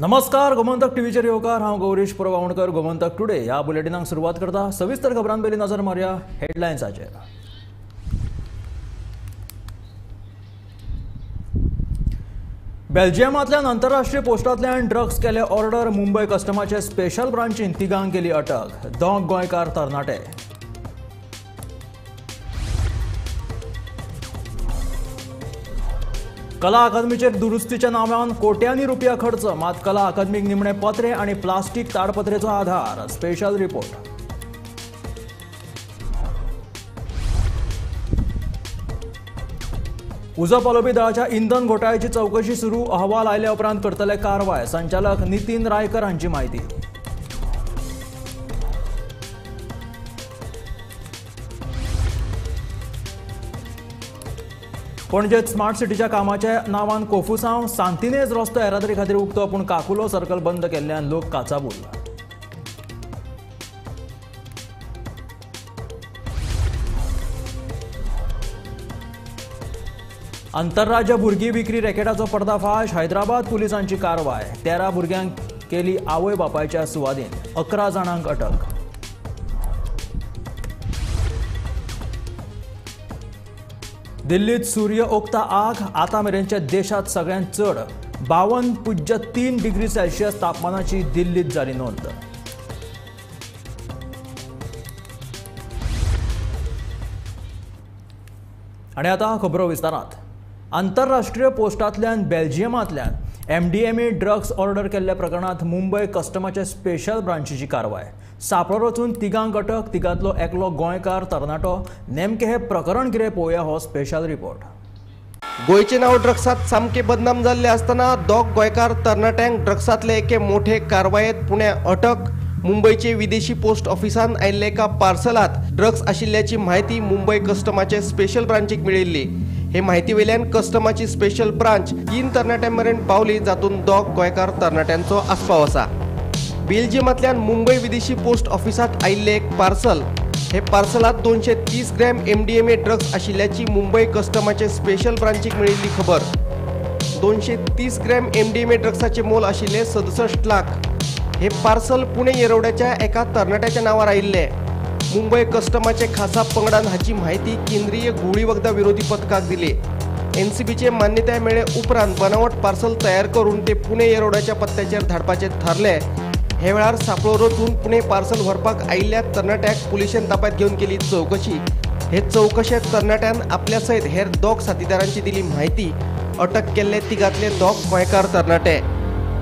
नमस्कार, गोमंतक टीव्हीचेर येवकार. हांव गौरीश प्रभावणकर. गोमंतक टुडे ह्या बुलेटिनाक सुरवात करता. सविस्तर खबरां पयलीं नजर मारया हेडलायन्साचेर. बेल्जियमांतल्यान आंतरराष्ट्रीय पोस्टांतल्यान ड्रग्स केले ऑर्डर. मुंबय कस्टमाचे स्पेशल ब्रांचीन तिगांक केली अटक. दोग गोंयकार तरणाटे. कला अकादमीचेर दुरुस्तीच्या नांवान कोट्यांनी रुपया खर्च. मात कला अकादमीक निमणे पत्रे आनी प्लास्टीक ताडपत्रेचो आधार. Special report. उजो पालोवपी दळाच्या इंधन घोटाळ्याची चवकशी सुरू. अहवाल आयल्या उपरांत करतले कारवाय. संचालक नितीन रायकर हांची म्हायती. पणजेत स्मार्ट सिटीच्या कामाच्या नांवान कोफुसांव सांतिनेज रस्तो येरादारी खातीर उक्तो, पूण काकुलो सर्कल बंद केल्ल्यान लोक काचाबूल. आंतरराज्य भुरगीं विक्री रॅकेटाचो पर्दाफाश. हैदराबाद पुलिसांची कारवाय. 13 भुरग्यांक केली आवय बापायच्या सुवादीन. 11 जाणांक अटक. दिल्लीत सूर्य ओकता आग. आतां मेरेनच्या देशांत सगळ्यांत चड 52.3 डिग्री सेल्सियस तापमानाची दिल्लीत जाली नोंद. आनी आतां खबरो विस्तारांत. आंतरराष्ट्रीय पोस्टांतल्यान बेल्जियमांतल्यान MDMA drugs order केल्ल्या प्रकरणांत मुंबय कस्टमाचे स्पेशल ब्रांचीची कारवाय. सापळो रचून तिगांक अटक. तिगांतलो एकलो गोंयकार तरणाटो. नेमकें हें प्रकरण कितें पळोवया हो स्पेशल रिपोर्ट. गोंयचें नांव ड्रग्सांत सामकें बदनाम जाल्लें आसतना दोग गोंयकार तरणाट्यांक ड्रग्सांतले एके मोठे कारवायेंत पुण्या अटक. मुंबयचे विदेशी पोस्ट ऑफिसान आयिल्ल्या एका पार्सलांत ड्रग्स आशिल्ल्याची म्हायती मुंबय कस्टमाचे स्पेशल ब्रांचीक मेळिल्ली. हे म्हायती वयल्यान कस्टमाची स्पेशल ब्रांच 3 तरणाट्यां मेरेन पावली, जातूंत दोग गोंयकार तरणाट्यांचो आस्पाव आसा. बेल्जियमांतल्यान मुंबय विदेशी पोस्ट ऑफिसांत आयिल्लें एक पार्सल. हे पार्सलांत 230 ग्रॅम MDMA drugs आशिल्ल्याची मुंबय कस्टमाचे स्पेशल ब्रांचीक मेळिल्ली खबर. 230 ग्रॅम MDMA ड्रग्साचें मोल आशिल्लें 67 लाख. हे पार्सल पुणे येरवड्याच्या एका तरणाट्याच्या नांवार आयिल्लें. मुंबय कस्टमाचे खासा पंगडान हाची म्हायती केंद्रीय घुंवळी वखदां विरोधी पथकाक दिली. एनसीबीचे मान्यताय मेळ्ळे उपरांत बनावट पार्सल तयार करून ते पुणे येरवड्याच्या पत्त्याचेर धाडपाचें थारलें. हे वेळार सापळो रचून पुणे पार्सल व्हरपाक आयिल्ल्या तरणाट्याक पुलिशेन ताब्यांत घेवन केली चवकशी. हे चवकशेंत तरणाट्यान आपल्या सयत हेर दोग साथीदारांची दिली म्हायती. अटक केल्ले तिगांतले दोग गोंयकार तरणाटे.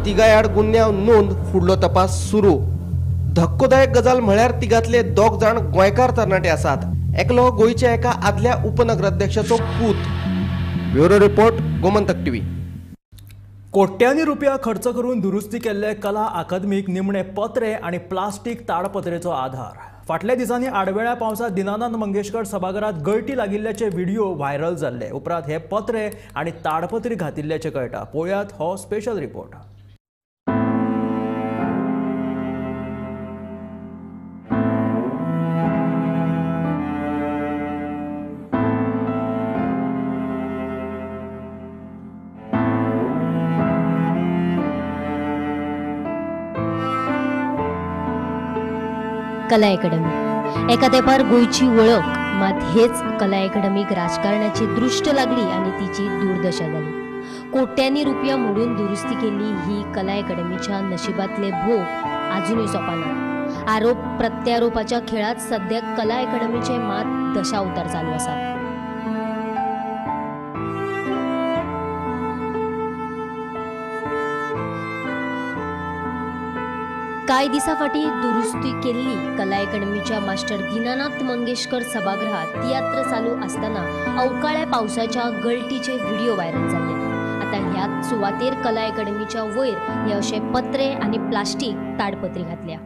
तिगांय आड गुन्यांव नोंद. फुडलो तपास सुरू. धक्कोदायक गजाल म्हळ्यार तिगांतले दोग जाण गोंयकार तरणाटे आसात. एकलो गोंयच्या एका आदल्या उपनगराध्यक्षाचो पूत. Bureau report, Gomantak TV. कोट्यांनी रुपया खर्च करून दुरुस्ती केल्ले कला अकादमीक निमणे पत्रे आनी प्लास्टीक ताडपत्रेचो आधार. फाटल्या दिसांनी आडवेळ्या पावसांत दिनानाथ मंगेशकर सभाघरांत गळटी लागिल्ल्याचे व्हिडिओ व्हायरल जाल्ले. उपरांत हे पत्रे आनी ताडपत्री घातिल्ल्याचें कळटा. पळयात हो स्पेशल रिपोर्ट. कला अकादमी एका तेंपार गोंयची वळख, मात हेच कला अकादमीक राजकारणाची दृश्ट लागली आनी तिची दुर्दशा जाली. कोट्यांनी रुपया मोडून दुरुस्ती केल्ली ही कला अकादमीच्या नशिबांतले भोग आजुनूय सोंपना. आरोप प्रत्यारोपाच्या खेळांत सद्या कला अकादमीचे मात दशावतार चालू आसात. कांय दिसां फाटीं दुरुस्ती केल्ली कला अकादमीच्या मास्टर दिनानाथ मंगेशकर सभागृहात तियात्र चालू आसतना अवकाळ्या पावसाच्या गळटीचे व्हिडिओ व्हायरल जाले. आतां ह्या सुवातेर कला अकादमीच्या वयर हे अशे पत्रे आनी प्लास्टीक ताडपत्री घातल्या.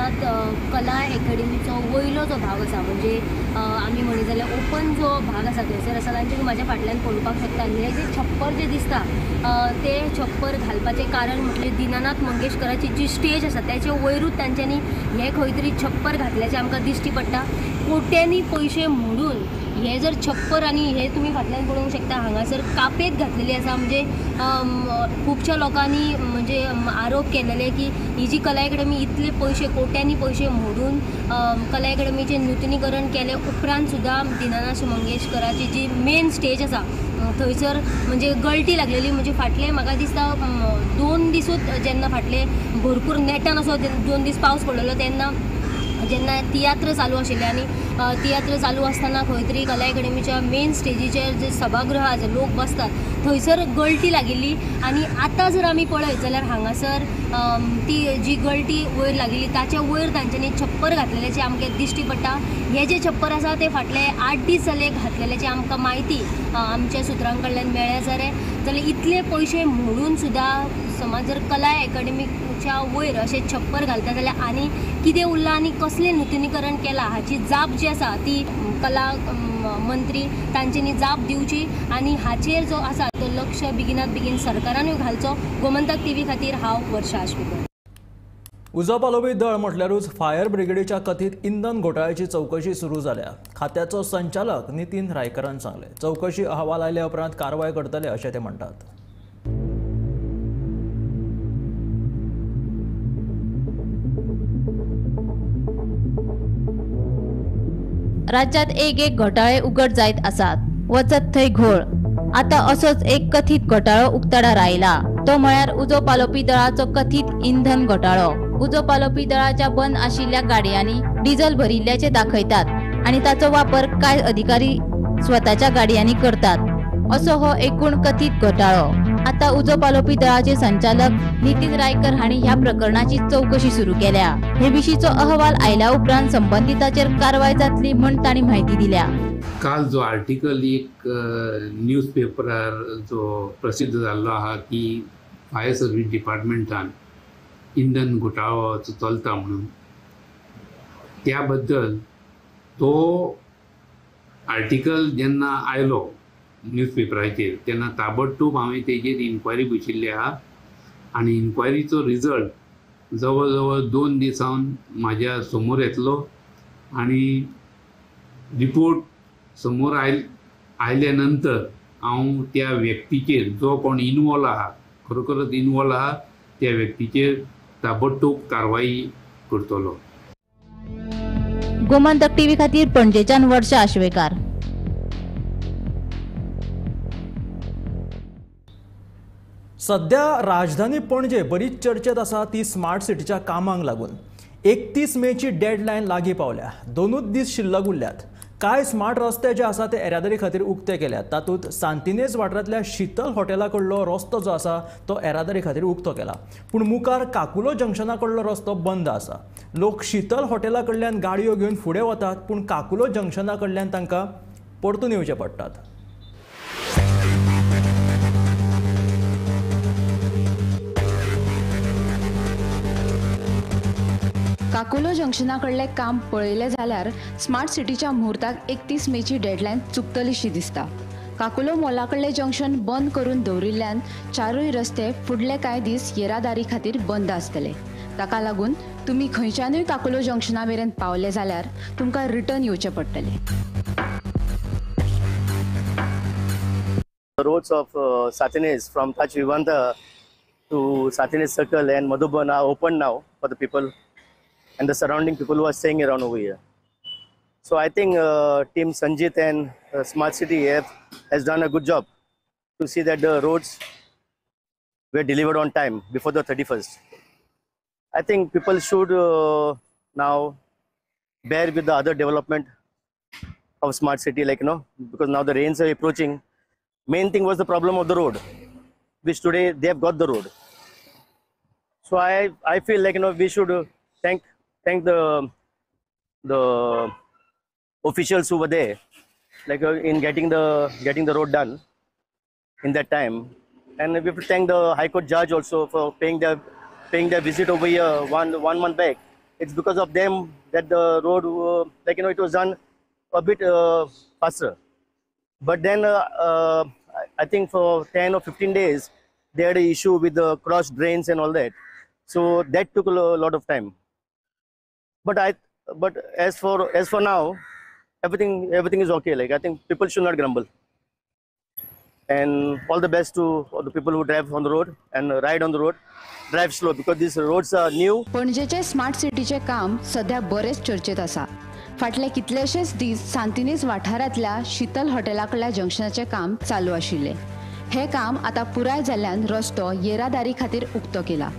आसात कला एकेडमीचो वयलो जो भाग आसा, म्हणजे आमी म्हणीत जाल्यार ओपन जो भाग आसा थंयसर आसा. आनी तुमी म्हाज्या फाटल्यान पळोवपाक शकता हें जें छप्पर जें दिसता तें छप्पर घालपाचें कारण म्हणजे दिनानाथ मंगेशकराची जी स्टेज आसा त्याचे वयरूच तांच्यांनी हें खंय तरी छप्पर घातल्याचें आमकां दिश्टी पडटा. कोट्यांनी पयशे मोडून हे जर छप्पर आनी हे तुमी फाटल्यान पळोवंक शकता हांगासर कापेत घातलेली आसा. म्हणजे खुबश्या लोकांनी म्हणजे आरोप केलेले की ही जी कला अकॅडमी इतले पयशे कोट्यांनी पयशे मोडून कला अकॅडमीचें नुतनीकरण केले उपरांत सुद्दां दिनानाथ मंगेशकराची जी मेन स्टेज आसा थंयसर म्हणजे गळटी लागलेली. म्हणजे फाटले म्हाका दिसता 2 दिसूच जेन्ना फाटले भरपूर नेटान असो 2 दीस पावस पडलेलो तेन्ना जेन्ना तियात्र चालू आशिल्ले आनी तियात्र चालू आसतना खंय तरी कला अकॅडमीच्या मेन स्टेजीचेर जे सभागृह जे लोक बसतात थंयसर गळटी लागिल्ली. आनी आतां जर आमी पळयत जाल्यार हांगासर ती जी गळटी वयर लागिल्ली ताच्या वयर तांच्यांनी छप्पर घातलेल्याचें आमकां दिश्टी पडटा. हें जें छप्पर आसा तें फाटले 8 दीस जाले घातलेल्याची आमकां म्हायती आमच्या सुत्रां कडल्यान मेळ्ळ्या. जाल्यार इतले पयशे मोडून सुद्दां समज जर कला अकॅडमीच्या वयर अशें छप्पर घालता जाल्यार आनी कितें उरलां आनी कसलें नुतनीकरण केलां हाची जाप जी आसा ती कला मंत्री तांच्यांनी जाप दिवची आनी हाचेर जो आसा तो लक्ष बेगिनात बेगीन सरकारानूय घालचो. गोमंतक टीव्ही खातीर हांव वर्षा आश्वेकर. उजो पालोवपी दळ म्हटल्यारूच फायर ब्रिगेडीच्या कथीत इंधन घोटाळ्याची चवकशी सुरू जाल्या. खात्याचो संचालक नितीन रायकरान सांगलें, चवकशी अहवाल आयल्या उपरांत कारवाय करतले अशें ते म्हणटात. राज्यात एक एक घोटाळे उघड जायत आसात, वचत थंय घोळ. आता असोच एक कथीत घोटाळो उक्ताडार आयला, तो म्हळ्यार उजो पालोवपी दळाचो कथीत इंधन घोटाळो. उजो पालोवपी दळाच्या बंद आशिल्ल्या गाडयांनी डिझल भरिल्ल्याचे दाखयतात आनी ताचो वापर कांय अधिकारी स्वताच्या गाडयांनी करतात, असो हो एकूण कथीत घोटाळो. आता उजो पालोवपी दळाचे संचालक नितीन रायकर हांणी ह्या प्रकरणाची चवकशी सुरू केल्या. हे विशींचो अहवाल आयल्या उपरांत संबंधिताचेर कारवाय जातली म्हूण तांणी म्हायती दिल्या. काल जो आर्टिकल एक न्यूज पेपरार जो प्रसिद्ध जाल्लो आहा की फायर सर्वीस डिपार्टमेंटान इंधन घोटाळो चलता म्हणून, त्या बद्दल तो आर्टिकल जेन्ना आयलो न्यूज पेपराचेर तेन्ना ताबडतोब हांवें तेजेर इन्क्वायरी बशिल्ली आहा आनी इन्क्वायरीचो रिजल्ट जवळ जवळ 2 दिसान म्हाज्या समोर येतलो आनी रिपोर्ट समोर आयल्या नंतर हांव त्या व्यक्तीचेर जो कोण इनवॉल्व आहा, खरोखरच इनवॉल्व आहा त्या व्यक्तीचेर ताबडतोब कारवाई करतलो. गोमंतक टीव्ही खातीर पणजेच्यान वर्षा आश्वेकार. सध्या राजधानी पणजे बरीच चर्चेत आसा ती स्मार्ट सिटीच्या कामांक लागून. 31 मेची डेडलायन लागीं पावल्या, 2 दीस शिल्लक उरल्यात. कांय स्मार्ट रस्ते जे आसा ते येरादारी खातीर उक्ते केल्यात. तातूंत सांतिनेज वाठारांतल्या शीतल हॉटेला कडलो रस्तो जो आसा तो येरादारी खातीर उक्तो केला, पूण मुखार काकुलो जंक्शना कडलो रस्तो बंद आसा. लोक शीतल हॉटेला कडल्यान गाडयो घेवन फुडें वतात, पूण काकुलो जंक्शना कडल्यान तांकां परतून येवचें पडटात. काकुलो जंक्शना कडलें काम पळयलें जाल्यार स्मार्ट सिटीच्या मुहूर्ताक 31 मेची डेडलायन चुकतलीशी दिसता. काकुलो मॉला कडलें जंक्शन बंद करून दवरिल्ल्यान 4 रस्ते फुडले कांय दीस येरादारी खातीर बंद आसतले. ताका लागून तुमी खंयच्यानूय काकुलो जंक्शना मेरेन पावले जाल्यार तुमकां रिटर्न येवचें पडटलें. The roads of Santinez from Taj Vivanta to Santinez Circle and Madhuban are open now for the people and the surrounding people who are staying around over here. So I think team Sanjit and Smart City has done a good job to see that the roads were delivered on time before the 31st. I think people should now bear with the other development of Smart City, like, you know, because now the rains are approaching. Main thing was the problem of the road, which today they have got the road. So I feel like, you know, we should thank the officials who were there, like in getting the road done in that time, and we have to thank the High Court judge also for paying their visit over here one month back It's because of them that the road, like you know, it was done a bit faster. But then I think for 10 or 15 days, they had an issue with the cross drains and all that. So that took a lot of time. But as for now, everything is okay. Like I think people should not grumble. And all the best to all the people who drive on the road and ride on the road. Drive slow because these roads are new. पणजेचे smart सिटीचे काम सध्या बरेच चर्चेत आसा. फाटले कितलेशेच दीस सांतिनेज वाठारांतल्या शीतल हॉटेला कडल्या जंक्शनाचें काम चालू आशिल्लें. हें काम आतां पुराय जाल्ल्यान रस्तो येरादारी खातीर उक्तो केला.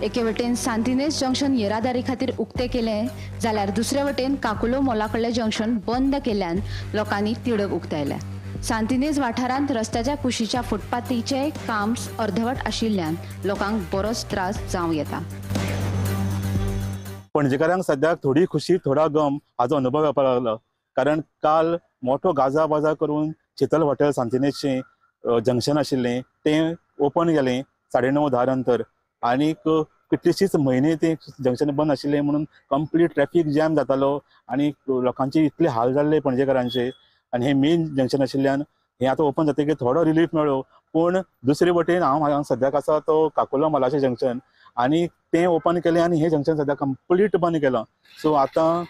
एके वटेन सांतिनेज जंक्शन येरादारी खातीर उक्तें केलें जाल्यार दुसरे वटेन काकुलो मॉला कडलें जंक्शन बंद केल्ल्यान लोकांनी तिडक उक्तायल्या. सांतिनेज वाठारांत रस्त्याच्या कुशीच्या फुटपाथीचें काम अर्धवट आशिल्ल्यान लोकांक बरोच त्रास जावं येता. पणजेकारांक सद्याक थोडी खुशी थोडा गम हाजो अनुभव येवपाक लागलो, कारण काल मोठो गाजा बाजा करून शीतल हॉटेल सांतिनेजचें जंक्शन आशिल्लें तें ओपन केलें 9:30-10 नंतर, आनीक कितलेशीच म्हयने तें जंक्शन बंद आशिल्लें म्हणून कंप्लीट ट्रॅफिक जॅम जातालो आनी लोकांचे इतले हाल जाल्ले पणजेकारांचे. आनी हें मेन जंक्शन आशिल्ल्यान हें आतां ओपन जातकीर थोडो रिलीफ मेळ्ळो, पूण दुसरे वटेन हांव हांगा सद्याक आसा तो काकुलो मॉलाचें जंक्शन आनी तें ओपन केलें आनी हें जंक्शन सद्याक कंप्लीट बंद केलां. सो आतां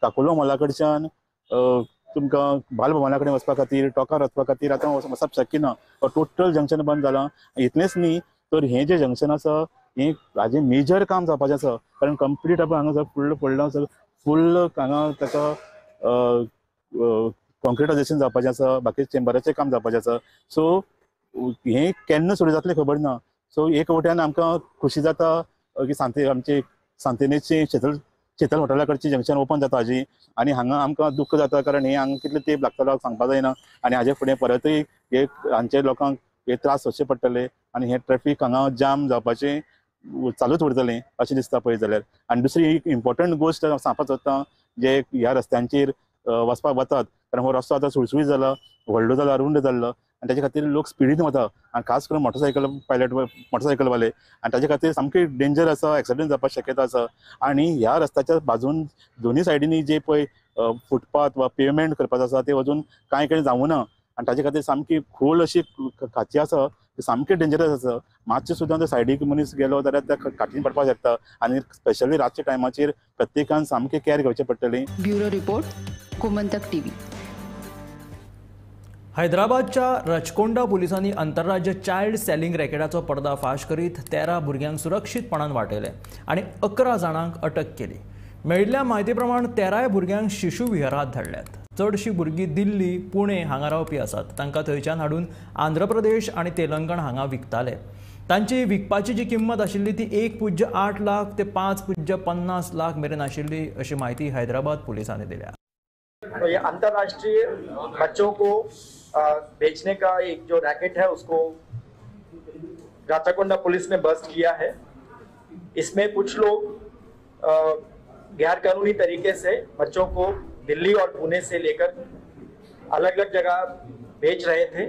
काकुलो मॉला कडच्यान तुमकां बालभवना कडेन वचपा खातीर, टोकार वचपा खातीर आतां वचप शक्य ना, टोटल जंक्शन बंद जालां. इतलेंच न्ही तर हें जें जंक्शन आसा हें हाजें मेजर काम जावपाचें आसा, कारण कंप्लीट आपण हांगा फुल्ल पडलां, फुल्ल हांगा ताका कॉन्क्रिटायजेशन जावपाचें आसा, बाकी चेंबराचें काम जावपाचें आसा. सो हें केन्ना सुरू जातलें खबर ना. सो एक वट्यान आमकां खुशी जाता की आमचे सांतिनेजचें शीतल हॉटेला कडचें जंक्शन ओपन जाता हाजी, आनी हांगा आमकां दुख्ख जाता कारण हें हांगा कितले तेंप लागतलो सांगपा जायना, आनी हाजे फुडें परतय हे हांचे लोकांक हे त्रास सोंसचे पडटले आनी हें ट्रॅफिक हांगा जाम जावपाचें चालूच उरतलें अशें दिसता पळयत जाल्यार. आनी दुसरी एक इम्पॉर्टंट गोश्ट सांगपाक सोदता, जे ह्या रस्त्यांचेर वचपाक वतात, कारण हो रस्तो आतां सुळसुळीत जाला, व्हडलो जाला, रुंद जाल्लो आनी ताजे खातीर लोक स्पिडीन वता आनी खास करून मोटरसायकल पायलट मोटरसायकलवाले, आनी ताजे खातीर सामकी डेंजर आसा, एक्सिडंट जावपाक शक्यता आसा. आनी ह्या रस्त्याच्या बाजून दोनी सायडींनी जे पळय फुटपाथ वा पेवमेंट करपाचो आसा ते अजून कांय कडेन जावूं ना, आनी ताजे खातीर सामकी खोल अशी खाची आसा, सामकी डेंजरस आसा. मातशें सुद्दां सायडीक मनीस गेलो जाल्यार त्या खाटीन पडपाक शकता, आनी स्पेशली रातच्या टायमाचेर प्रत्येकान सामकें कॅर घेवचें पडटलें. Bureau report, Gomantak TV. हैदराबादच्या रचकोंडा पुलिसांनी आंतरराज्य चायल्ड सेलिंग रॅकेटाचो पर्दाफाश करीत 13 भुरग्यांक सुरक्षीतपणान वाटयले आनी 11 जाणांक अटक केली. मेळिल्ल्या म्हायती प्रमाण 13 भुरग्यांक शिशु विहारांत धाडल्यात. चडशीं भुरगीं दिल्ली, पुणे हांगा रावपी आसात. तांकां थंयच्यान हाडून आंध्र प्रदेश आनी तेलंगण हांगा विकताले. तांची विकपाची जी किंमत आशिल्ली ती 1.8 लाख ते 5.50 लाख मेरेन आशिल्ली अशी म्हायती हैदराबाद पुलिसांनी दिल्या. तो ये अंतर्राष्ट्रीय बच्चों को बेचने का एक जो रैकेट है उसको राचाकोंडा पुलिस ने बस्ट किया है। इसमें कुछ लोग गैर कानूनी तरीके से बच्चों को दिल्ली और पुणे से लेकर अलग अलग जगह बेच रहे थे।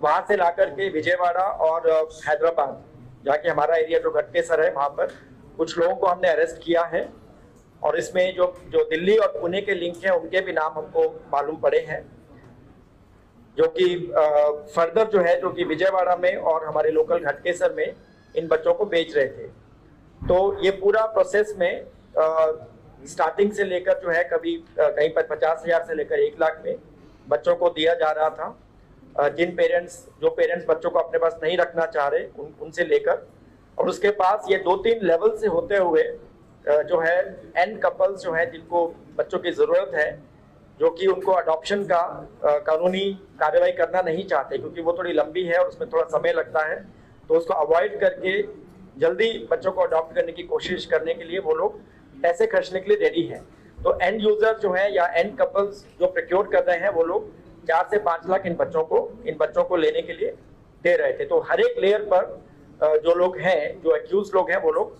वहाँ से ला करके विजयवाड़ा और हैदराबाद, जाके हमारा एरिया जो घटकेसर है वहाँ पर कुछ लोगों को हमने अरेस्ट किया है और इसमें जो जो दिल्ली और पुणे के लिंक हैं उनके भी नाम हमको मालूम पड़े हैं, जो कि फर्दर जो है जो कि विजयवाड़ा में और हमारे लोकल घटकेसर में इन बच्चों को बेच रहे थे। तो ये पूरा प्रोसेस में स्टार्टिंग से लेकर जो है कभी कहीं पर 50,000 से लेकर 1 लाख में बच्चों को दिया जा रहा था। जिन पेरेंट्स जो पेरेंट्स बच्चों को अपने पास नहीं रखना चाह रहे उनसे लेकर और उसके पास ये 2-3 लेवल से होते हुए जो है एन कपल्स जो है जिनको बच्चों की ज़रूरत है, जो कि उनको अडॉप्शन का कानूनी कार्रवाई करना नहीं चाहते क्योंकि वो थोड़ी लंबी है और उसमें थोड़ा समय लगता है, तो उसको अवॉइड करके जल्दी बच्चों को अडॉप्ट करने की कोशिश करने के लिए वो लोग पैसे खर्चने के लिए रेडी हैं। तो एंड यूज़र जो है या एंड कपल्स जो प्रोक्योर कर रहे हैं वो लोग 4 से 5 लाख इन बच्चों को लेने के लिए दे रहे थे। तो हर एक लेयर पर जो लोग हैं, जो एक्यूज लोग हैं, वो लोग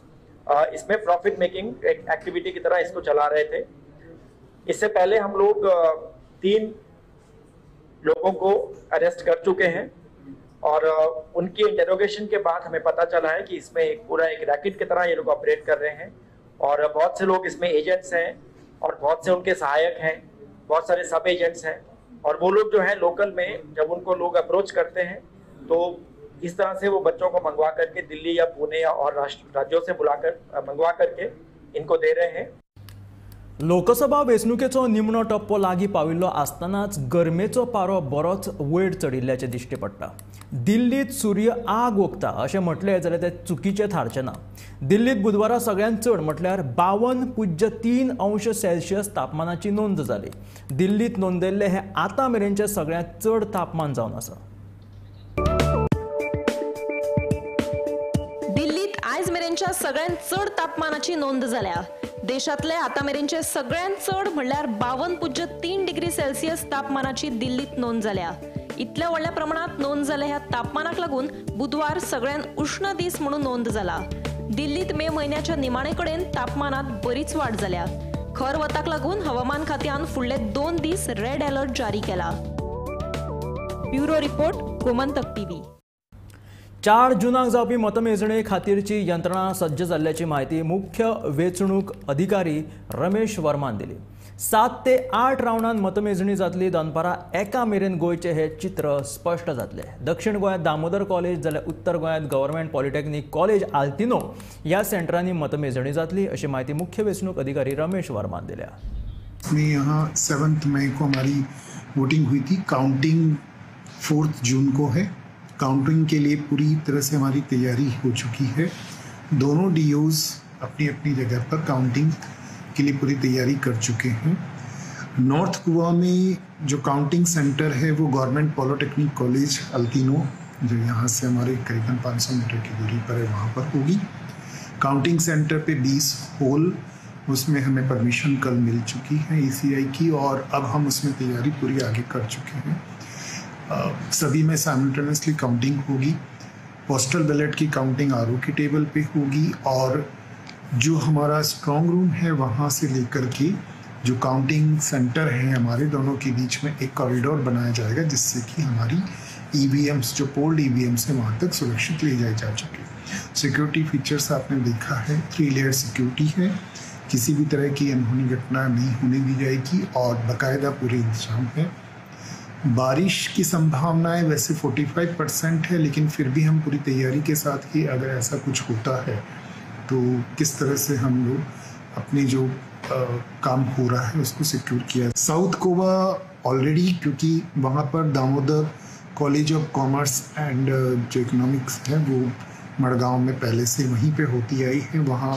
इसमें प्रॉफिट मेकिंग एक एक्टिविटी की तरह इसको चला रहे थे। इससे पहले हम लोग 3 लोगों को अरेस्ट कर चुके हैं और उनकी इंटरोगेशन के बाद हमें पता चला है कि इसमें एक पूरा एक रैकेट की तरह ये लोग ऑपरेट कर रहे हैं और बहुत से लोग इसमें एजेंट्स हैं और बहुत से उनके सहायक हैं, बहुत सारे सब एजेंट्स हैं और वो लोग जो हैं लोकल में जब उनको लोग अप्रोच करते हैं तो इस तरह से वो बच्चों को मंगवा करके दिल्ली या पुणे या और राज्यों से बुलाकर मंगवा करके इनको दे रहे हैं। लोकसभा वेंचणुकेचो निमणो टप्पो लागीं पाविल्लो आसतनाच गरमेचो पारो बरोच वयर चडिल्ल्याचें दिश्टी पडटा। दिल्लींत सूर्य आग ओंकता अशें म्हटलें जाल्यार तें चुकीचें थारचें ना। दिल्लींत बुधवारा सगळ्यांत चड म्हटल्यार 52.3 अंश सेल्सियस तापमानाची नोंद जाली। दिल्लींत नोंदयल्लें हें आतां मेरेनचें सगळ्यांत चड तापमान जावन आसा। दिल्लींत आयज मेरेनच्या सगळ्यांत चड तापमानाची नोंद जाल्या। देशांतले आतां मेरेनचे सगळ्यांत चड म्हणल्यार 52.3 डिग्री सेल्सियस तापमानाची दिल्लींत नोंद जाल्या। इतल्या व्हडल्या प्रमाणांत नोंद जाल्या ह्या तापमानाक लागून बुधवार सगळ्यांत उश्ण दीस म्हणून नोंद जाला। दिल्लींत मे म्हयन्याच्या निमाणे कडेन तापमानांत बरीच वाड जाल्या। खर वताक लागून हवामान खात्यान फुडले 2 दीस रेड अलर्ट जारी केला। Bureau report, Gomantak TV. 4 जूनाक जावपी मतमेजणे खातीरची यंत्रणा सज्ज जाल्ल्याची म्हायती मुख्य वेंचणूक अधिकारी रमेश वर्मान दिली। 7 ते 8 रावंडान मतमेजणी जातली। दनपारां 1 मेरेन गोंयचें हें चित्र स्पश्ट जातलें। दक्षिण गोंयांत दामोदर कॉलेज जाल्यार उत्तर गोंयांत गव्हर्नमेंट पॉलिटेक्निक कॉलेज आल्तिनो ह्या सेंटरांनी मतमेजणी जातली अशी म्हायती मुख्य वेंचणूक अधिकारी रमेश वर्मान दिल्या। यहाँ 7 मई को हमारी वोटिंग हुई थी। काउंटिंग 4 जून को है। काउंटिंग के लिए पूरी तरह से हमारी तैयारी हो चुकी है। दोनों डीओज़ अपनी अपनी जगह पर काउंटिंग के लिए पूरी तैयारी कर चुके हैं। नॉर्थ गोवा में जो काउंटिंग सेंटर है वो गवर्नमेंट पॉलिटेक्निक कॉलेज अल्तिनो, जो यहाँ से हमारे करीबन 500 मीटर की दूरी पर है, वहाँ पर होगी। काउंटिंग सेंटर पे 20 हॉल, उसमें हमें परमिशन कल मिल चुकी है ECI की और अब हम उसमें तैयारी पूरी आगे कर चुके हैं। सभी में साइमल्टेनियसली काउंटिंग होगी। पोस्टल बैलेट की काउंटिंग RO की टेबल पे होगी और जो हमारा स्ट्रॉन्ग रूम है वहाँ से लेकर के जो काउंटिंग सेंटर है हमारे दोनों के बीच में एक कॉरिडोर बनाया जाएगा, जिससे कि हमारी EVMs जो पोल्ड EVMs हैं वहाँ तक सुरक्षित ले जाई जा सके। सिक्योरिटी फीचर्स आपने देखा है, 3 लेयर सिक्योरिटी है। किसी भी तरह की अनहोनी घटना नहीं होने दी जाएगी और बाकायदा पूरे इंतजाम है। बारिश की संभावनाएं वैसे 45% है, लेकिन फिर भी हम पूरी तैयारी के साथ ही अगर ऐसा कुछ होता है तो किस तरह से हम लोग अपने जो काम हो रहा है उसको सिक्योर किया। साउथ गोवा ऑलरेडी, क्योंकि वहाँ पर Damodar college of commerce and जो इकोनॉमिक्स है वो मड़गांव में पहले से वहीं पे होती आई है। वहाँ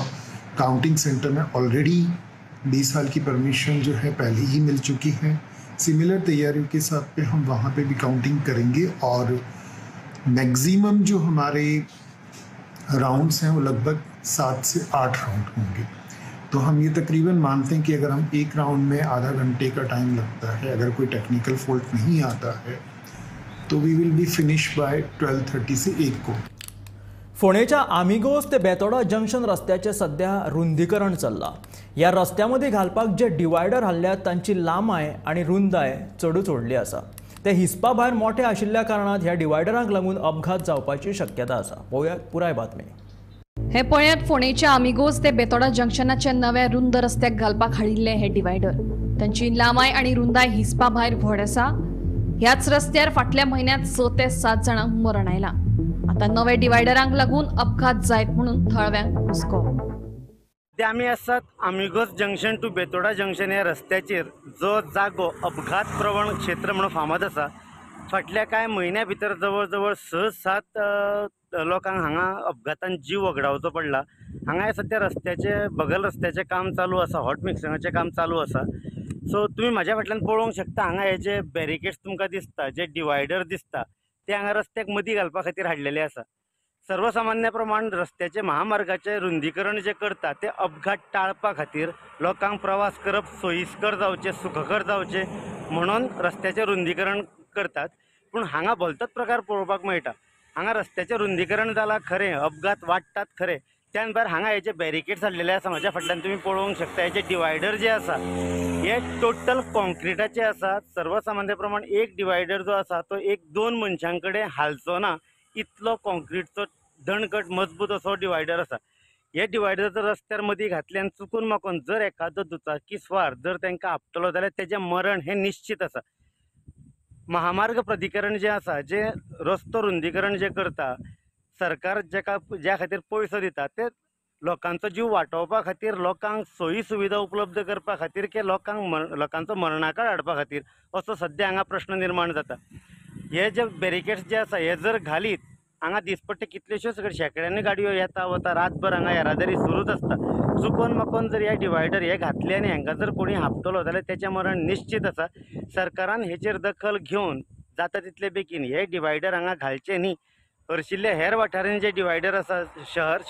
काउंटिंग सेंटर में ऑलरेडी 20 साल की परमिशन जो है पहले ही मिल चुकी है। सिमिलर तैयारियों के साथ पे हम वहाँ पे भी काउंटिंग करेंगे और मैक्सिमम जो हमारे राउंड्स हैं वो लगभग 7 से 8 राउंड होंगे। तो हम ये तकरीबन मानते हैं कि अगर हम एक राउंड में आधा घंटे का टाइम लगता है, अगर कोई टेक्निकल फॉल्ट नहीं आता है, तो we will be finish by 12:30 से 1 को। फोंडेच्या आमिगोस ते बेतोडा जंक्शन रस्त्याचें सध्या रुंदीकरण चल्लां। ह्या रस्त्या मदीं घालपाक जे डिवायडर हाडल्यात तांची लांबाय आनी रुंदाय चडूच व्हडली आसा। ते हिसपा भायर मोठे आशिल्ल्या कारणान ह्या डिवायडरांक लागून अपघात जावपाची शक्यता आसा। पळोवया पुराय बातमी। हे पळयात फोंडेच्या आमिगोस ते बेतोडा जंक्शनाच्या नव्या रुंद रस्त्याक घालपाक हाडिल्ले हे डिवायडर। तांची लांबाय आनी रुंदाय हिसपा भायर व्हड आसा। ह्याच रस्त्यार फाटल्या म्हयन्यांत 6 ते 7 जाणांक मरण आयलां। आतां नवे डिवायडरांक लागून अपघात जायत म्हणून थळाव्यांक हुस्को। ते आमी आसात Amigos junction to Betora junction ह्या रस्त्याचेर, जो जागो अपघात प्रवण क्षेत्र म्हणून फामाद आसा। फाटल्या कांय म्हयन्या भितर जवळ जवळ 6-7 लोकांक हांगा अपघातान जीव वगडावचो पडला। हांगा सद्या रस्त्याचे बगल रस्त्याचें काम चालू आसा, हॉट मिक्सिंगाचें काम चालू आसा। सो तुमी म्हाज्या फाटल्यान पळोवंक शकता, हांगा हे जे बॅरिकेड्स तुमकां दिसता, जे डिवायडर दिसता, ते हांगा रस्त्याक मदीं घालपा खातीर हाडलेले आसा। सर्वसामान्य प्रमाण रस्त्याचे महामार्गाचे रुंदीकरण जे करता ते अपघात टाळपा खातीर, लोकांक प्रवास करप सोयीस्कर जावचें, सुखकर जावचें म्हणून रस्त्याचें रुंदीकरण करतात। पूण हांगा भलतोच प्रकार पळोवपाक मेळटा। हांगा रस्त्याचें रुंदीकरण जालां खरें, अपघात वाडटात खरें, त्यान भायर हांगा हे जे बॅरिकेड्स हाडलेले आसा म्हाज्या फाटल्यान तुमी पळोवंक शकता, हेजे डिवायडर जे आसा हे टोटल कॉन्क्रिटाचे आसा। सर्वसामान्य प्रमाण एक डिवायडर जो आसा तो 1-2 मनशां कडेन हालचो ना इतलो कॉन्क्रिटचो दणकट मजबूत असो डिवायडर आसा। हे डिवायडर जर रस्त्यार मदीं घातले आनी चुकून माकून जर एखादो दुचाकी स्वार जर तांकां आपटलो जाल्यार तेजें मरण हें निश्चीत आसा. महामार्ग प्राधिकरण जें आसा, जें रस्तो रुंदीकरण जें करता, सरकार जेका ज्या खातीर पयसो दिता ते लोकांचो जीव वाटोवपा खातीर, लोकांक सोयी सुविधा उपलब्ध करपा खातीर की लोकांक लोकांचो मरणाकाळ हाडपा खातीर, असो सद्या हांगा प्रश्न निर्माण जाता. हे जे बॅरिकेड्स जे आसा हे जर घालीत हांगा दिसपट्टे कितल्योश्योच शेंकड्यांनी गाडयो येता वता, रातभर हांगा येरादारी सुरूच आसता. चुकोन माकोन जर हे डिवायडर हे घातले आनी हांकां जर कोणी हापतलो जाल्यार तेचें मरण निश्चीत आसा. सरकारान हेचेर दखल घेवन जाता तितले बेगीन हे डिवायडर हांगा घालचे न्ही. हरशिल्ले हेर वाठारांनी जे डिवायडर आसा,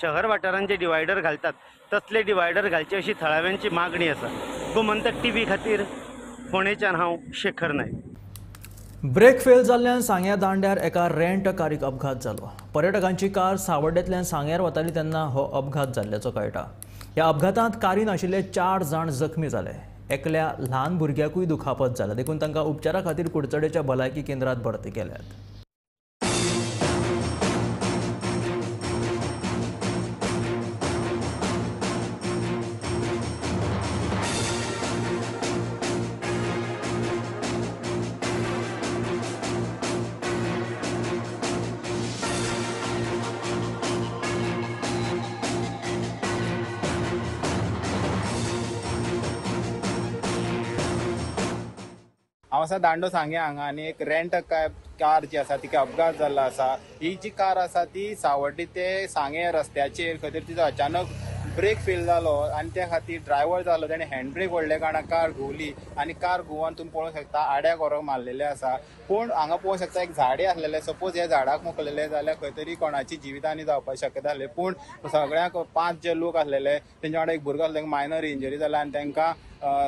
शहर वाठारांनी जे डिवायडर घालतात तसले डिवायडर घालचे अशी थळाव्यांची मागणी आसा. गोमंतक टीव्ही खातीर फोंडेच्यान हांव शेखर नायक. ब्रेक फेल जाल्ल्यान सांग्या दांड्यार एका रेंट कारीक अपघात जालो. पर्यटकांची कार सावड्डेंतल्यान सांग्यार वताली तेन्ना हो अपघात जाल्ल्याचो कळटा. ह्या अपघातांत कारीन आशिल्ले 4 जाण जखमी जाले. एकल्या ल्हान भुरग्याकूय दुखापत जाला, देखून तांकां उपचारा खातीर कुडचडेच्या भलायकी केंद्रांत भरती केल्यात. हांव आसा दांडो सांग्या हांगा आनी एक रेंट कार जी आसा तिका अपघात जाल्लो आसा. ही जी कार आसा ती सावड्डी ते सांगे रस्त्याचेर खंय तरी तिचो अचानक ब्रेक फेल जालो आनी त्या खातीर ड्रायव्हर जालो तेणें हँड ब्रेक व्हडल्या कारणान कार घुंवली आनी कार घुंवन तुमी पळोवंक शकता आड्याक व्हरोन मारलेलें आसा. पूण हांगा पळोवंक शकता एक झाडे आसलेलें, सपोज ह्या झाडाक मोखलेलें जाल्यार खंय तरी कोणाची जिवितहानी जावपाची शक्यता आसली. पूण सगळ्यांक 5 जे लोक आसलेले तेंच्या वांगडा एक भुरगो आसलो, तांकां मायनर इंजरी जाल्या आनी तांकां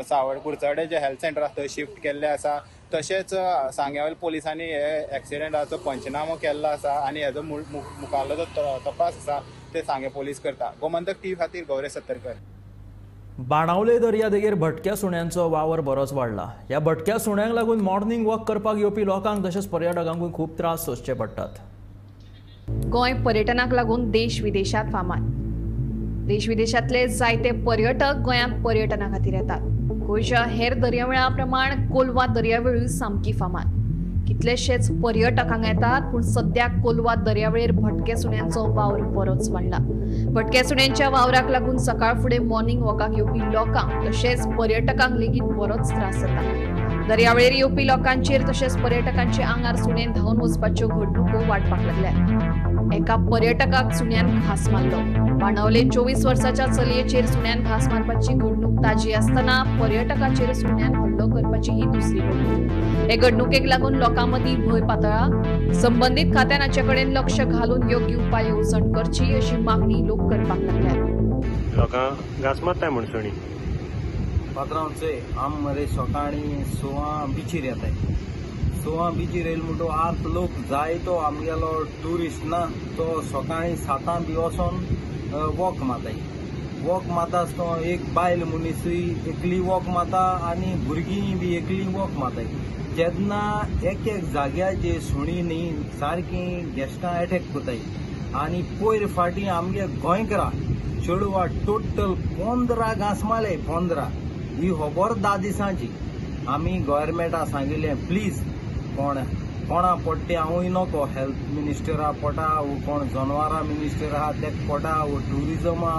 सावड कुडचडे जे हेल्थ सेंटर आसा थंय शिफ्ट केल्लें आसा. तशेंच सांग्यावयल्या पोलिसांनी हे एक्सिडेंटाचो पंचनामो केल्लो आसा आनी हेजो मुखारलो जो तपास आसा ते सांगे पोलीस करता. गोमंतक टीव्ही खातीर गौरेश सत्तरकर. बाणावले दर्यादेगेर भटक्या सुण्यांचो वावर बरोच वाडला. ह्या भटक्या सुण्यांक लागून मॉर्निंग वॉक करपाक येवपी लोकांक तशेंच पर्यटकांकूय खूब त्रास सोंसचे पडटात. गोंय पर्यटनाक लागून देश विदेशात फामाद. देश विदेशांतले जायते पर्यटक गोंयांत पर्यटना खातीर येतात. गोंयच्या हेर दर्यावेळा प्रमाण कोलवा दर्यावेळूय सामकी फामाद. कितलेशेच पर्यटक हांगा येतात, पूण सद्या कोलवा दर्यावेळेर भटक्या सुण्यांचो वावर बरोच वाडला. भटक्या सुण्यांच्या वावराक लागून सकाळ फुडें मॉर्निंग वॉकाक येवपी लोकांक तशेंच पर्यटकांक लेगीत बरोच त्रास जाता. दर्यावेळेर येवपी लोकांचेर तशेंच पर्यटकांच्या आंगार सुणे धांवन वचपाच्यो घडणुको वाडपाक लागल्यात. एका पर्यटकाक सुण्यान घास मारलो. बाणावले 24 वर्साच्या चलयेचेर सुण्यान घास मारपाची घडणूक ताजी आसतना पर्यटकाचेर सुण्यान हल्लो करपाची ही दुसरी घडणूक. हे घडणुकेक लागून लोकां मदीं भंय पातळा. संबंदीत खात्यान हाचे कडेन लक्ष घालून योग्य उपाय येवजण करची अशी मागणी लोक करपाक लागल्यात. लोकांक घास मारता म्हूण सुणी. पात्रांव चोय, आम मरे सकाळीं 6 बिचीर येताय. 6 बिचीर येयले म्हणटो आर्द लोक जाय तो आमगेलो ट्युरिस्ट ना तो सकाळीं 7 बी वचोन वॉक मारताय. वॉक मारता आसतना एक बायल मनीसूय एकली वॉक मारता आनी भुरगीं बी एकली वॉक मारताय. तेन्ना एक एक जाग्याचेर सुणी न्ही सारकीं गेस्टां एटॅक करताय. आनी पयर फाटीं आमगे गोंयकारा चेडवा टोटल 15 घांस मारले. 15 ही खबर 10 दिसांची. आमी गव्हर्मेंटा सांगिल्लें प्लीज कोण कोणा पडटे हांवूय नको, हेल्थ मिनिस्टरा पडटा वो कोण जनवरां मिनिस्टर आहा तेका पडटा वो ट्युरिजमा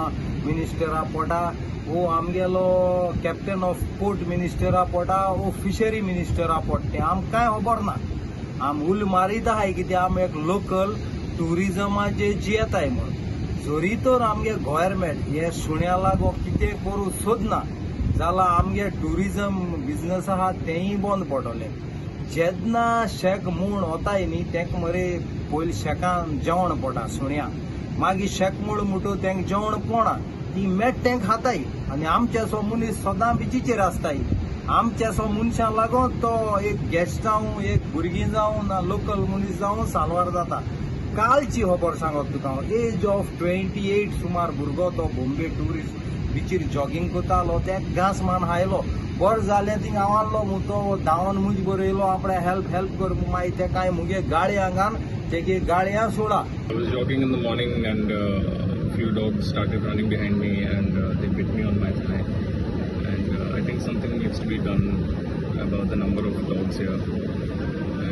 मिनिस्टरा पडटा वो आमगेलो कॅप्टन ऑफ पोर्ट मिनिस्टरा पडटा वो फिशरी मिनिस्टरा पडटे. आमकां कांय खबर ना. आम उल मारीत आहाय कित्याक आम एक लोकल ट्युरिजमाचेर जियेताय म्हूण. जरी तर आमगे गव्हर्मेंट हे सुण्या लागो कितें करूं सोदना जाल्यार आमगे ट्युरिजम बिजनस आहा तेंय बंद पडटलें. जेन्ना शेक म्हूण वताय न्ही तेंका मरे पयलीं शेकान जेवण पडटा सुण्या, मागीर शेक म्हूण म्हणटो तेंका जेवण पडना, ती मेट खाताय. आनी आमचे मनीस सदां बिचीचेर आसताय. आमचे मनशां लागून तो एक गेस्ट जावं एक भुरगीं जावं ना लोकल मनीस जावं साल्वार जाता. कालची खबर सांगत तुका हांव, एज ऑफ 28 सुमार भुरगो तो बॉम्बे ट्युरिस्ट बिचीर जॉगिंग करतालो, तेका घांस मारून आयलो. बरें जालें थिंग हांव आहलो मु तो धांवन मुज बरयलो आपणे हेल्प हेल्प कर. मागीर ते कांय मुगे गाळी आंगान तेगे गाळयां सोडा. I was jogging in the morning and Few dogs started running behind me and they bit me on my thigh. And I think something needs to be done about the number of dogs here.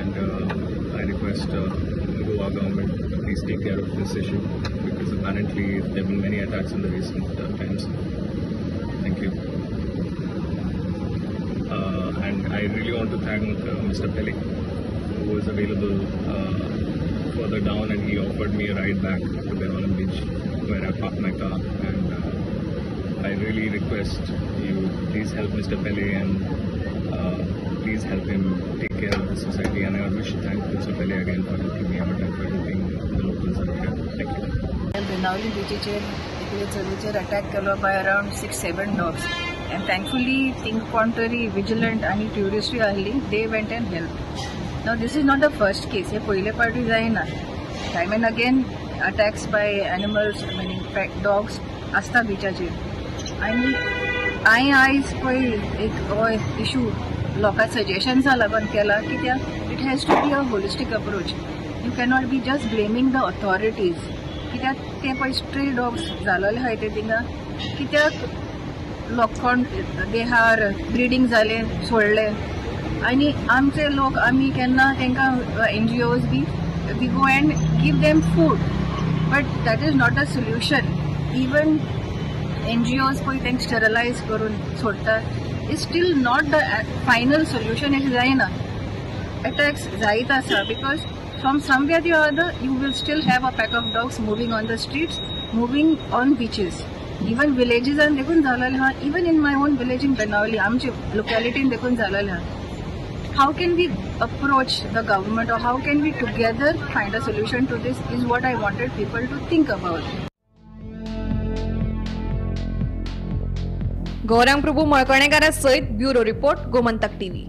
And I request Goa government to please take care of this issue, because apparently there have been many attacks in the recent times. Thank you. And I really want to thank Mr. Pele, who was available further down, and he offered me a ride back to Benaulim Beach where I parked my car. And I really request you please help Mr. Pele and please help him take care of the society. And I wish to thank Mr. Pele again for helping me out and for helping the locals out here. Thank you. Benaulim बीचीचेर एकले चलीचेर attack केलो by around 6-7 dogs, and thankfully think कोण तरी vigilant आनी ट्युरिस्टूय आहली, they went and help. Now this is not the first case, हे पयले पावटी जायना. Time and again attacks by animals, meaning dogs आसता बिचाचेर. आनी हांवें आयज पळय एक हो इशू लोकां सजेशन्सा लागून केला, कित्याक it has to be a holistic approach. You cannot be just blaming the authorities, कित्याक ते पळय स्ट्रे डॉग्स जालेले आहाय ते थिंगा, कित्याक लोक देहार ब्रिडींग जाले सोडले. आनी आमचे लोक आमी केन्ना तांकां N G Os B we go and give them food, but that is not a solution. Even N G Os पळय तांकां स्टरलायज करून सोडटा, is still not the final solution. अशें जायना, अटॅक्स जायत आसा, because from somewhere or other you will still have a pack of dogs moving on the streets, moving on beaches. Even विलेजीसान देखून जालेलें आहा, even in my own village in Benaulim, आमचे लोकेलिटीन देखून जालेलें आहा. How can we approach the government, or how can we together find a solution to this is what I wanted people to think about. Gaurang Prabhu मळकणेकारा सयत bureau report, Gomantak TV.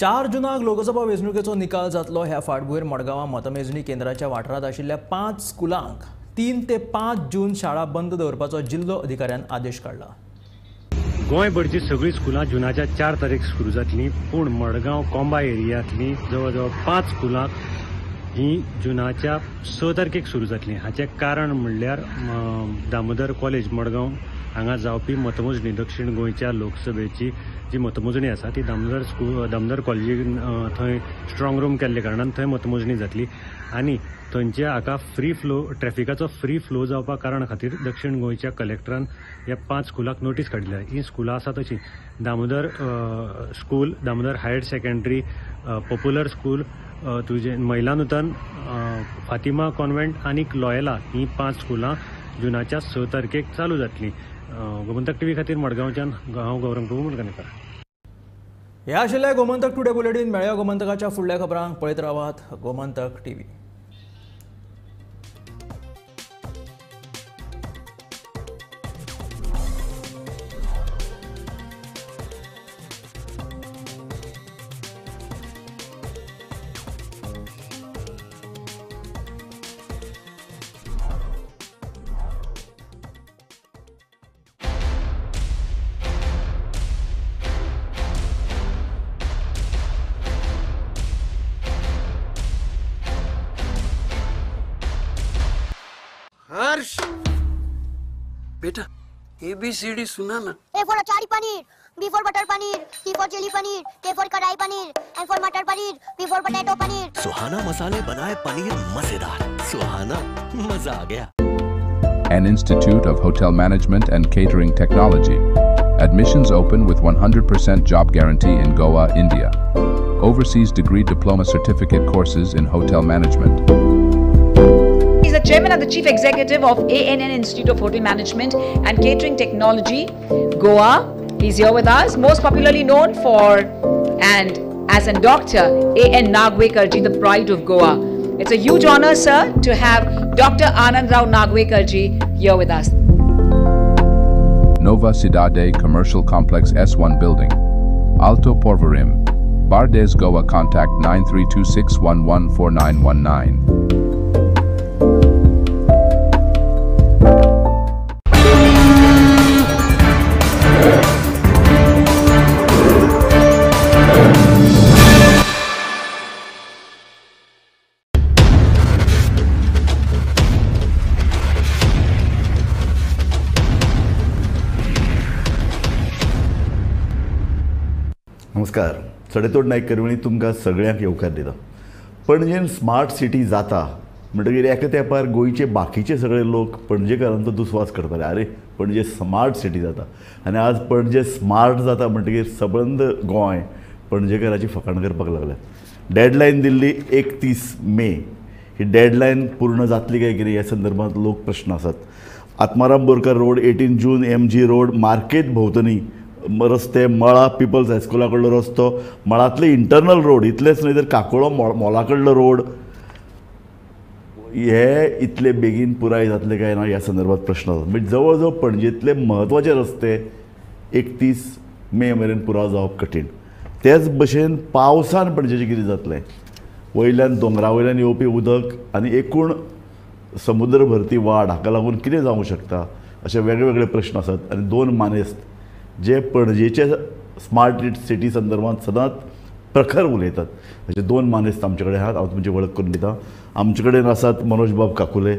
4 जुनाक लोकसभा वेंचणुकेचो निकाल जातलो. ह्या फाटभूंयेर मडगांवां मतमेजणी केंद्राच्या वाठारांत आशिल्ल्या 5 स्कुलांक 3 ते 5 जून शाळा बंद दवरपाचो जिल्लो अधिकाऱ्यान आदेश काडला. गोंयभरची सगळीं स्कुलां जुनाच्या 4 तारीख सुरू जातलीं, पूण मडगांव कोंबा एरियांतलीं जवळ जवळ 5 स्कुलां ही जुनाच्या 6 तारखेक सुरू जातलीं. हाचें कारण म्हणल्यार दामोदर कॉलेज मडगांव हांगा जावपी मतमोजणी, दक्षिण गोंयच्या लोकसभेची जी मतमोजणी आसा ती दामोदर स्कूल दामोदर कॉलेजीन थंय स्ट्रॉंग रूम केल्ले कारणान थंय मतमोजणी जातली आनी थंयचे हाका फ्री फ्लो ट्रॅफिकाचो फ्री फ्लो जावपा कारणा खातीर दक्षिण गोंयच्या कलेक्टरान ह्या 5 स्कुलाक नोटीस काडल्या. ही स्कुलां आसा तशीं Damodar school, Damodar higher secondary, popular school, तुजें महिला नूतन, फातिमा कॉन्व्हेंट आनी लॉयला ही 5 स्कुलां जुनाच्या 6 तारखेक चालू जातलीं. गोमंतक टीव्ही खातीर मडगांवच्यान हांव गौरंग प्रभू मडगांवकार. हे आशिल्लें गोमंतक टुडे बुलेटीन. मेळया गोमंतकाच्या फुडल्या खबरांक. पळयत रावात गोमंतक टीव्ही. हर्ष बेटा ABCD सुना ना. A for achari paneer, B for butter paneer, C for chilli paneer, K for kadai paneer, M for matar paneer, P for potato paneer. Suhana मसाले बनाए पनीर मजेदार. सुहाना मजा आ Gaya. An Institute of Hotel Management and Catering Technology. Admissions open with 100% job guarantee in Goa, India. Overseas degree diploma certificate courses in hotel management. He's the chairman and the chief executive of ANN Institute of Hotel Management and Catering Technology, Goa. He's here with us, most popularly known for and as a doctor, A.N. Nagvekar ji, the pride of Goa. It's a huge honor, sir, to have Dr. Anand Rao Nagvekar ji here with us. Nova Cidade Commercial Complex S1 Building, Alto Porvorim, Bardez, Goa. Contact 9326114919. नमस्कार. सडेतोड नायक करवणी तुमकां सगळ्यांक येवकार दिता. पणजेन smart city जाता म्हणटकीर एका तेंपार गोंयचे बाकीचे सगळे लोक पणजेकारांचो दुस्वास करताले, अरे पणजे स्मार्ट सिटी जाता. आनी आज पणजे स्मार्ट जाता म्हणटकीर सबंद गोंय पणजेकाराची फकाण करपाक लागल्या. डेडलायन दिल्ली 31 मे, ही डेडलायन पूर्ण जातली काय कितें ह्या संदर्भात लोक प्रश्न आसात. Atmaram Borkar road, 18 June, MG road, market भोंवतणी रस्ते, मळा पिपल्स हायस्कुला कडलो रस्तो, मळांतले इंटरनल रोड, इतलेच न्हय तर काकोळो मॉला कडलो रोड, हे इतले बेगीन पुराय जातले काय ना ह्या संदर्भात प्रश्न आसा. म्हणजे जवळ जवळ पणजेंतले म्हत्वाचे रस्ते 31 मे मेरेन पुराय जावप कठीण. तेच भशेन पावसान पणजेचें कितें जातलें, वयल्यान दोंगरा वयल्यान येवपी उदक आनी एकूण समुद्र भरती वाड हाका लागून कितें जावंक शकता अशे वेगळे प्रश्न आसात. आनी दोन मानेस्त जे पणजेचे स्मार्ट सिटी संदर्भात सदांच प्रखर उलयतात अशे दोन मानेस्त आमचे कडेन आहात. हांव तुमची वळख करून दिता. आमचे कडेन आसात मनोज बाब काकुले.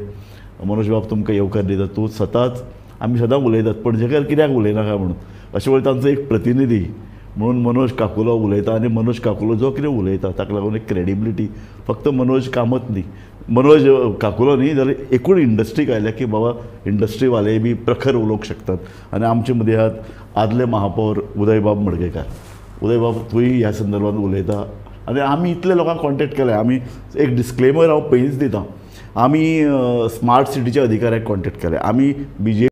मनोज बाब, तुमकां येवकार दिता. तूं सदांच, आमी सदांच उलयतात पणजेकार कित्याक उलयना काय म्हणून, अशे वेळार तांचो एक प्रतिनिधी म्हणून मनोज काकुलो उलयता. आनी मनोज काकुलो जो कितें उलयता ताका लागून एक क्रेडिबिलिटी, फक्त मनोज कामत न्ही, मनोज काकुलो न्ही जाल्यार एकूण इंडस्ट्रीक आयल्या की बाबा इंडस्ट्रीवाले बी प्रखर उलोवंक शकतात. आनी आमचे मदीं आहात आदले महापौर उदयबाब मडकयकार. उदयबाब, तूंय ह्या संदर्भात उलयता आनी आमी इतले लोकांक कॉन्टेक्ट केले. आमी एक डिस्क्लेमर हांव पयलींच दिता, आमी स्मार्ट सिटीच्या अधिकाऱ्याक कॉन्टेक्ट केले, आमी BJP